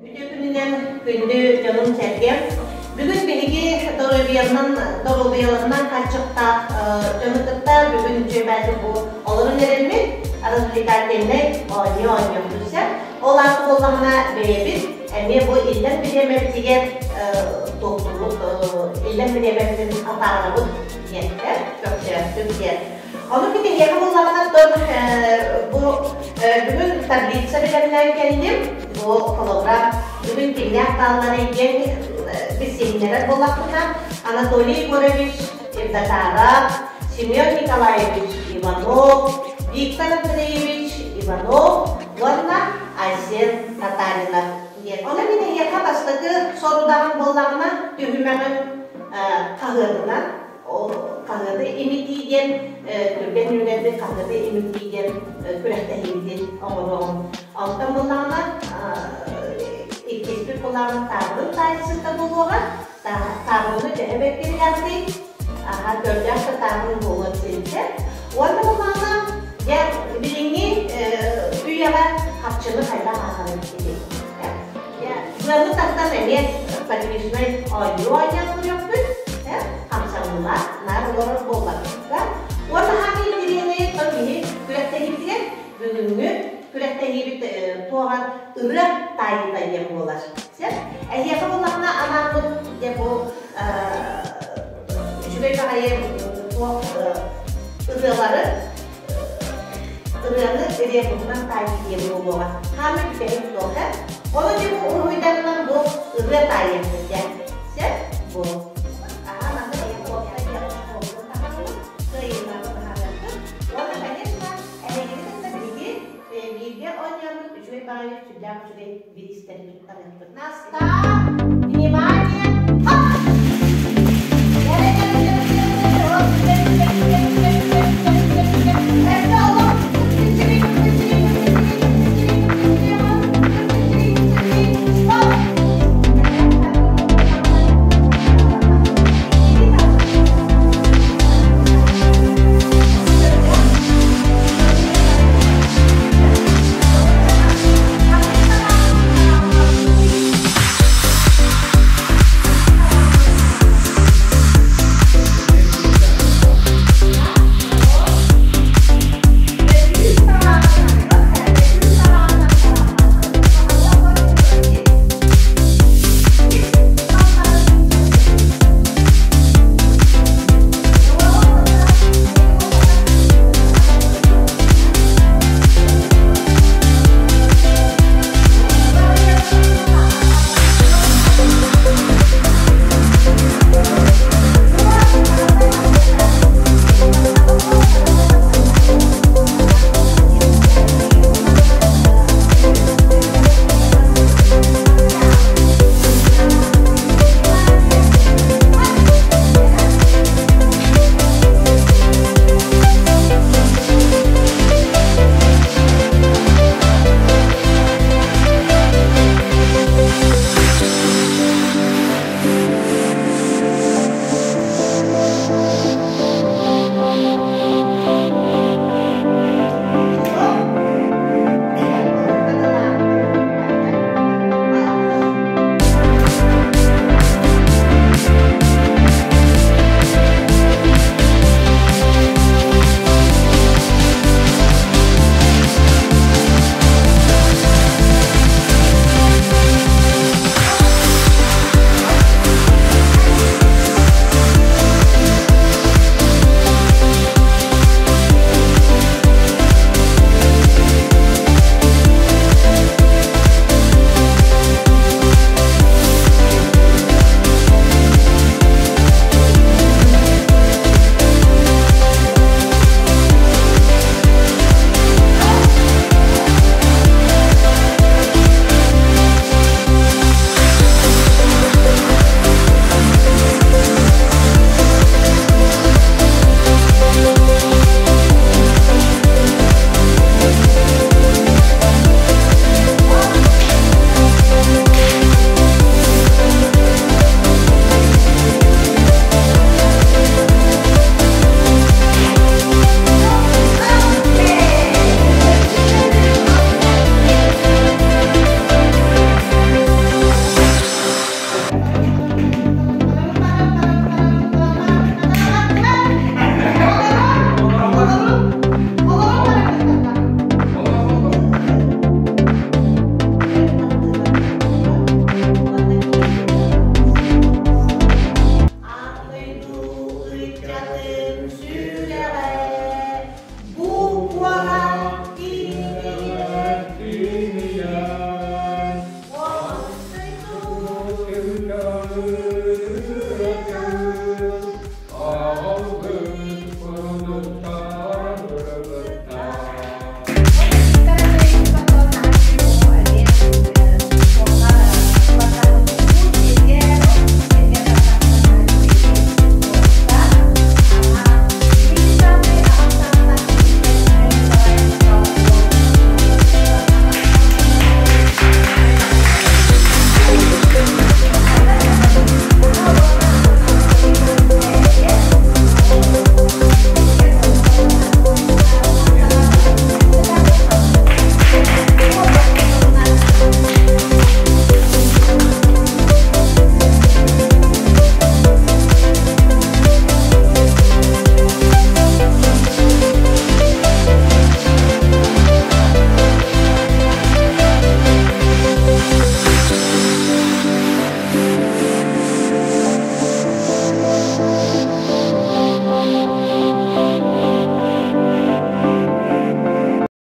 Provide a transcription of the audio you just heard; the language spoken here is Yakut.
Үтүө күнүнэн күндү дьонум-сэргэм. Бүгүн биһиги доруобуйанан доруобуйаларынан хааччахтаах дьону кытта бүгүн үчүгэй бу олорон эрэммит развлекательнай оонньуу оонньуохпут сөп. Ол аата буоллаҕына бэйэбит эмиэ бу иллэҥ бириэмэбитигэр туохтуубут иллэҥ бириэмэбитин атаарабыт диэнтэн көхтөөхтүк диэн. Ону кэтэһиэхэ буоллаҕына тон бу бүгүн таблица бэлэмнээн кэллим. Бу холобура бүгүн кимнээх баалларый диэн билсиһиннэрэр буоллахпына Анатолий Егорович Евдокаров, Семен Николаевич Иванов, Виктор Андреевич Иванов уонна Айсен Татаринов диэн. Ону мин эһиэхэ бастакы сорудаҕым буоллаҕына түһүмэҕим хаһыатынан хаһыаты имитии диэн түргэн нүмерди хаһыаты имитии диэн күрэхтэһиибитин оҥоруоҕум. Онтон буоллаҕына иккиспит буоллаҕына таабырын таайсыта буолуоҕа. Таабырыны төһө бэркэ билэҕитий? Аха, көрдөөх да таабырын буолуон синтэ. Уонна буоллаҕына дьэ билиҥҥи үйэҕэ харчыны хайдах ааҕар эбиккитий? Быаны тардан эмиэ подвижнай оонньуу оонньоон көрүөхпүт, хамсаныылаах, наар олорор буолбакка. Уонна хаамыы интэриэһинэйэ тон киһи күрэхтэһиибитигэр бүгүҥҥү күрэхтэһиибит туоҕар ырыа таайыыта диэн буолар. Сөп? Эһиэхэ буоллаҕына анааммыт дьэ бу үчүгэй баҕайы туох ырыалары ырыаны ырыабытынан таайыы диэн буолуоҕа. Хаамыы бүтэһик туох ээ? Ону дьэ бу уруһуйдарынан бу ырыа таайыахпыт дьэ. Сөп? Бу. Аха, манна эйиэхэ уопсай диэн оскуолатын таһаарабыт, кыайыылааҕы таһаарыахпыт. Уонна, конечно, эһигини кытта биһиги бииргэ оонньообут үчүгэй баҕайы сүрдээх үчүгэй бириистэри туттарыахпыт. Настаа!